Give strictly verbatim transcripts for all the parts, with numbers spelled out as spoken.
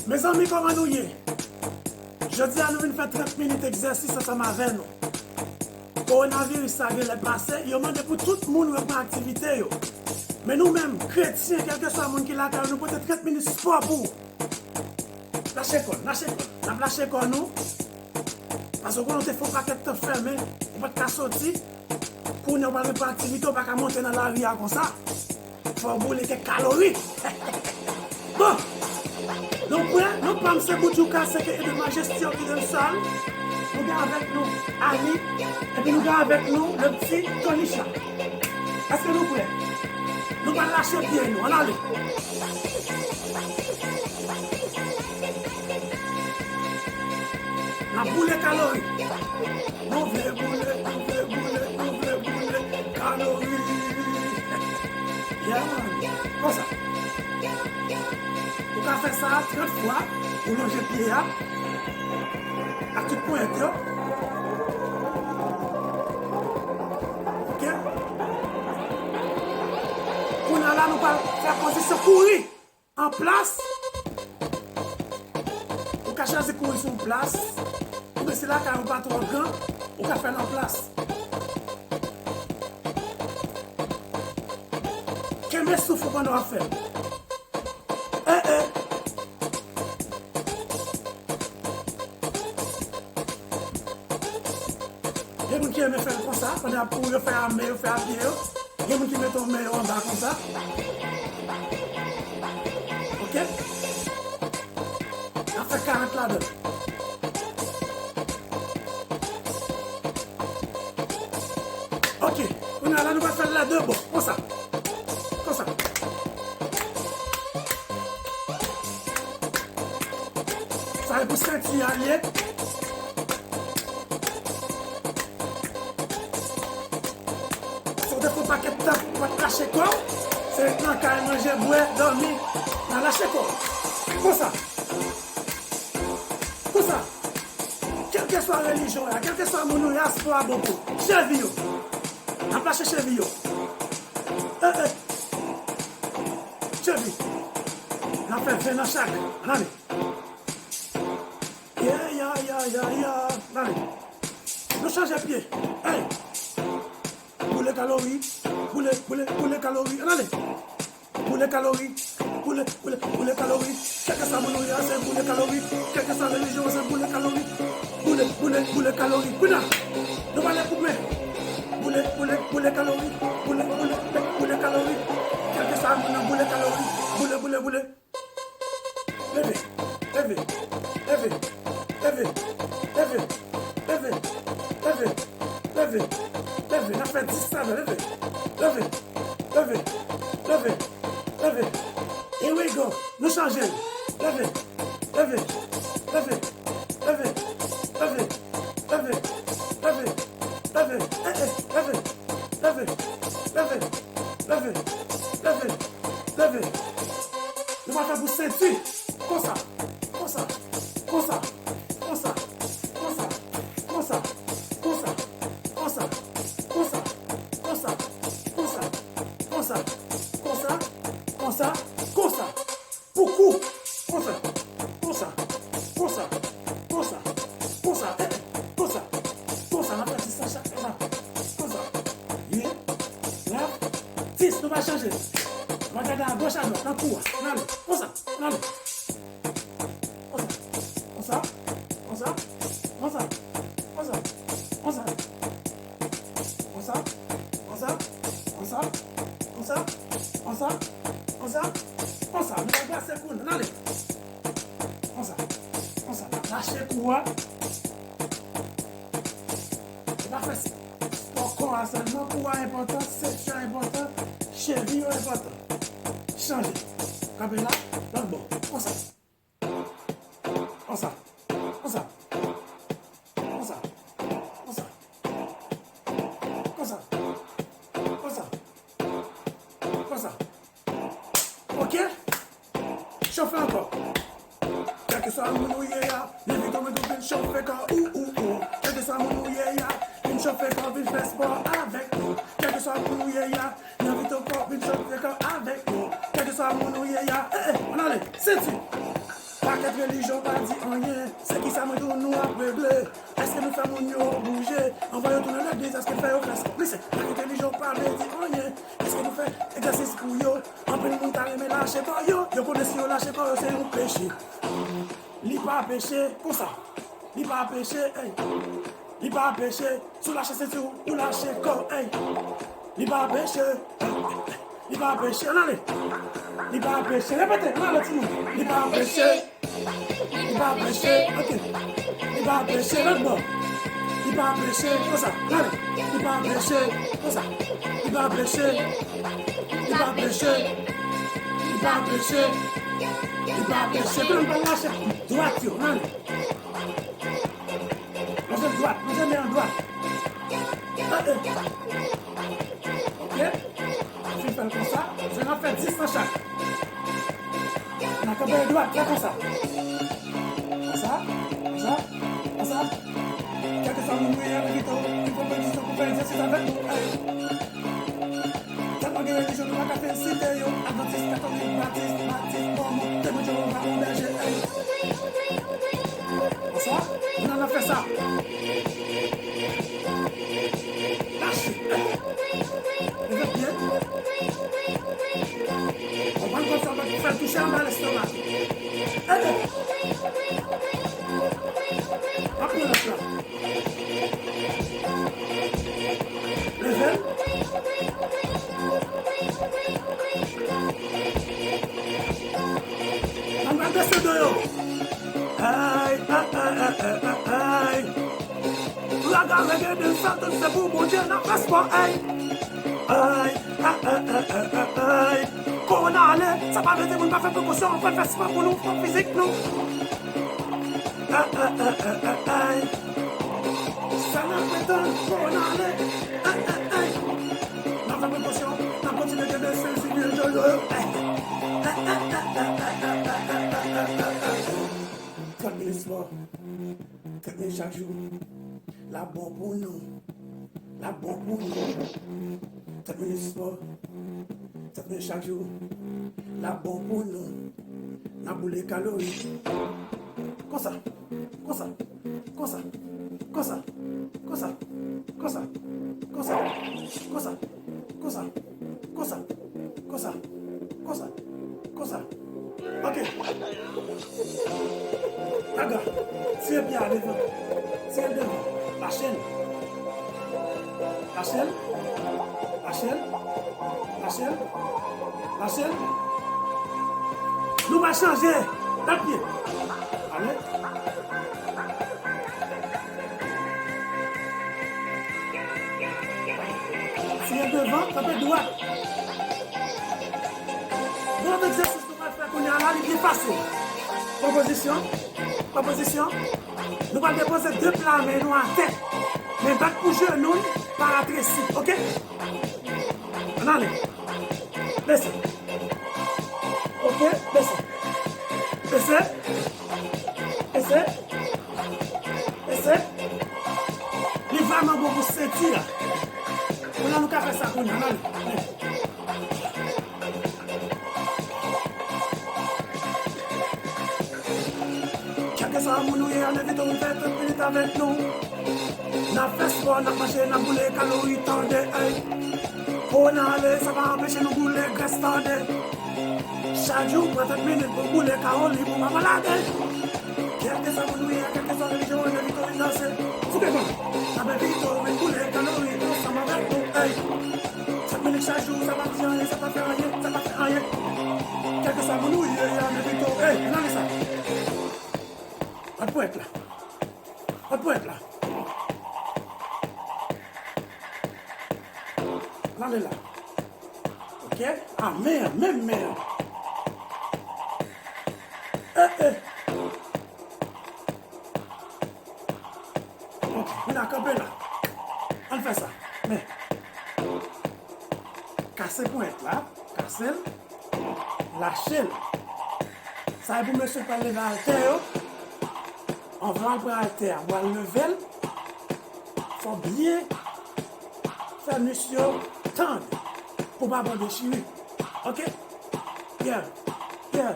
Mezanmi, kòman nou ye? Jodi a, nou vin fè trant minit egzèsis ansanm avè nou. Kowonaviris sa genlè pase, yo mande pou tout moun reprann aktivite yo. Men nou menm, kretyen, kèlkeswa moun ki lakay ou, nou pote trant minit spò pou ou. Lache kò n, lache kò n. N ap lache kò nou. Paske konnen w te fè yon pakèt tan fèmen, ou pa t ka soti. Kounye a w pral reprann aktivite, w pa ka monte nan lari a konsa. Fò w boule kèk kalori. Bon, nou prè, non pa m se Boudjouka, se ke Edema Gestion ki nan sal. Nou gen avèk nou Annie, epi nou gen avèk nou le pti Tonisha. Èske nou prè? Nou pral lache pye nou, ann ale. N ap boule kalori. Nou vle boule, nou vle boule, nou vle boule kalori. Yeah, man. Konsa. Ou ka fè sa trant fwa, ou lonje pye a, ak tout ponyèt yo. Ok? Kounye a la, nou pral fè pozisyon kouri. An plas, ou ka chwazi kouri sou yon plas, oubyen si lakay ou pa twò gran, ou ka fè l an plas. Kenbe souf ou pandan w ap fè l. Eh, eh. Gen moun ki renmen fè l konsa, pandan y ap kouri, yo fè a men, yo fè a pye yo. Gen moun ki mete yon men yo anba konsa. Ok? N ap fè karant ladan l. Ok. Kounye a la, nou va fè l la de bò. Konsa. Konsa. Sa e pou senti a l ye. Si w te fè yon pakèt tan, w ap lache kò w, se ret nan kay, manje, bwè, dòmi, nan lache kò w. Konsa. Konsa. Kèlkeswa relijyon w ye a, kèlkeswa moun ou ye a, spò a bon pou ou. Chevi yo. N ap lache chevi yo. Eh, eh. Chevi. N ap fè ven nan chak. Ann ale. Yeah, yeah, yeah, yeah, yeah. Ann ale. Nou chanje pye. Hey! Boule kalori. Boule, boule, boule kalori. Ann ale. Boule kalori. Boule, boule, boule kalori. Kèlkeswa moun ou ye a, se boule kalori. Kèlkeswa relijyon, se boule kalori. Boule, boule, boule kalori. Kounye a, nou pale koup men. Boule, boule, boule kalori. Boule, boule, boule kalori. Kèlkeswa moun nan, boule kalori. Boule, boule, boule. Leve, leve, leve. N ap fè dis sa, leve. Leve, leve, leve, leve, leve. Here we go. Nou chanje l. Leve, leve, leve. Leve, leve, leve, leve, leve, leve. Eh, eh, leve, leve, leve, leve, leve, leve. Nou va fè pou senti. Konsa, konsa, konsa, konsa, konsa, konsa, konsa, konsa, konsa, konsa, konsa, konsa, konsa, konsa, konsa. Pou kou. Konsa. Konsa. Konsa. Konsa. Konsa. Eh, eh. Konsa. Konsa. N ap fè dis sa chak. Konsa. Konsa. Yen. Nèf. Dis. Nou pa chanje. N ap gade a goch a dwat nan kou a. Ann ale. Konsa. Ann ale. Konsa. Konsa. Konsa. Konsa. Konsa. Konsa. Konsa, konsa, konsa, konsa, konsa, konsa, konsa. Nou pral pase kou nou, ann ale. Konsa, konsa, n ap lache kou a. Se pa fè spò kò a sèlman, kou a enpòtan, senti a enpòtan, chevi yo enpòtan. Chanje. Kanpe la, lòt bò. Konsa. Konsa. Konsa. Konsa. Konsa. Konsa. Konsa. Konsa. Ok? Chofe ankò. Kèlkeswa moun ou ye a, leve kò w, vin chofe kò ou, ou, ou. Kèlkeswa moun ou ye a, vin chofe kò w, vin fè spò avèk nou. Kèlkeswa moun ou ye a, N envite w pou w vin chofe kò avèk nou. Kèlkeswa moun ou ye a, eh, eh, ann ale, senti. Pakèt Relijyon pa di anyen, se kisa mwen di w nou ap regle? Èske nou fè moun yo bouje? Anvan yo tounen legliz, èske n fè yo fè sa? Listen, lari relijyon pa vle di anyen. Èske nou fè egzèsis pou yo? Anpil moun ta renmen lache kò yo. Yo konnen si yo lache kò yo, se yon peche. Li pa peche, konsa. Li pa peche, ey. Li pa peche, si w lache senti w, ou lache kò, ey. Li pa peche, ey. Li pa peche, ann ale. Li pa peche, repete, ann ale, timoun. Li pa peche. Li pa peche, ok. Li pa peche, lòt bò. Li pa peche, konsa, ann ale. Li pa peche, konsa. Li pa peche. Li pa peche. Li pa peche. Li pa peche. Kounye a m pral lache dwat yo, ann ale. Lonje dwat, lonje men an dwat. Tande. Ok? Ou fin fè l konsa, se n ap fè dis nan chak. N a kanpe dwat, fè konsa. Konsa, konsa, konsa. Kèlkeswa moun ou ye, envite w, ki pran pozisyon pou fè egzèsis avèk nou. Tèlman gen relijyon nou pa ka fè l site yo, advantis, katolik, batis, batis, mòmon, temwen Jewova, yon bèje, ey. Bonswa, nou nan fè sa. Lache, ey. Leve byen. Konprann konsa, fè l touche anba lestomak. Ey. Apre lòt la. Leve l. N ap bese do yo. Ay, ay, ay, ay, ay, ay, ay. Raga, reggae, dancehall, tout se pou Bondye, n ap fè spò, ay. Ay, ay, ay, ay, ay, ay, ay. Kowona ale, sa pa vle di moun pa fè prekosyon, fò n fè spò pou nou, fò fizik nou. Ay, ay, ay, ay, ay, ay. Sa n ap pretann, kowona ale. Ay, ay, ay. N ap fè prekosyon, n ap kontinye kenbe sensi vye jojo yo. Ay, ay, ay, ay, ay. Trant minit spò. Trant minit chak jou. L ap bon pou nou. L ap bon pou nou. Trant minit spò. Trant minit chak jou. L ap bon pou nou. N ap boule kalori. Konsa. Konsa. Konsa. Konsa. Konsa. Konsa. Konsa. Konsa. Konsa. Konsa. Konsa. Konsa. Konsa. Ok. Raga. Tire pye a devan. Tire l devan. Lache l. Lache l. Lache l. Lache l. Lache l. Nou va chanje. Lòt pye. Ale. Tire devan, kanpe dwat. Bon, egzèsis nou pral fè kounye a la, li byen fasil. Pran pozisyon, pran pozisyon. Nou pral depoze de pla men nou atè. Men bat pou jenou n pa ratresi, ok? Ann ale. Bese. Ok, bese. Bese. Bese. Bese. Li vrèman bon pou senti a. Kounye a nou ka fè sa kounye a, ann ale. Kèlkeswa moun ou ye, ann envite w vin fè trant minit avèk nou. N ap fè spò, n ap manje, n ap boule kalori, tande, ey. Kowona ale, sa pa anpeche nou boule grès, tande. Chak jou, pran trant minit pou boule kalori, pou pa malade. Kèlkeswa moun ou ye, kèlkeswa relijyon, ann envite w vin danse. Sou devan, n ap envite w vin boule kalori ansanm avèk nou, ey. Trant minit chak jou, sa pa di anyen, sa pa fè anyen, sa pa fè anyen. Kèlkeswa moun ou ye, ann envite w, ey, ann ale sa. Lòt pwent la. Lòt pwent la. Ann ale la. Ok? A, men an, menm men an. Eh, eh. Ok, vin a kanpe la. Ann fè sa. Men. Kase pwent la. Kase l. Lache l. Sa e pou mesye k pral leve altè yo. Anvan l pran altè a, w al leve l. Fò byen fè mis yo tann pou pa pran dechiri. Ok? Yeah. Yeah.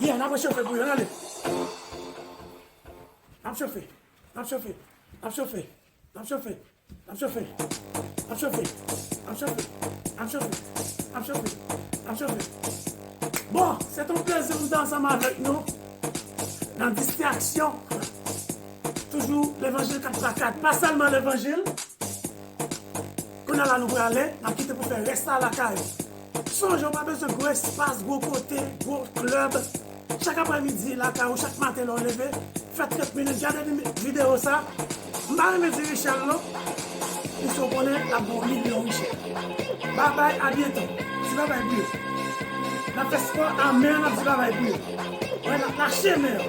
Yeah. N ap rechofe pou yo. Ann ale. N ap chofe. N ap chofe. N ap chofe. N ap chofe. N ap chofe. N ap chofe. N ap chofe. N ap chofe. N ap chofe. N ap chofe. Bon, se t on plezi pou m te ansanm avèk nou nan distraksyon. Toujou levanjil kat pa kat. Pa sèlman levanjil. Kounye a la nou prale, n ap kite pou fè rès la lakay ou. Sonje, ou pa bezwen gwo espas, gwo kote, gwo klèb. Chak aprèmidi, lakay ou, chak maten lè w leve, fè trant minit, gade vide-, videyo sa. M pa renmen di Richel non, men si w konnen, l ap ba w milyon Richel. Babay, a byento. Di babay pou yo. N ap fè spò a men an, n ap di babay pou yo. Wè, n ap lache men an.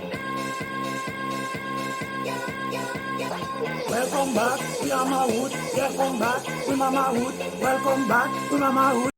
Welcome back, we are Mawout. Welcome back, we Mama Wout. Welcome back, we Mama Wout.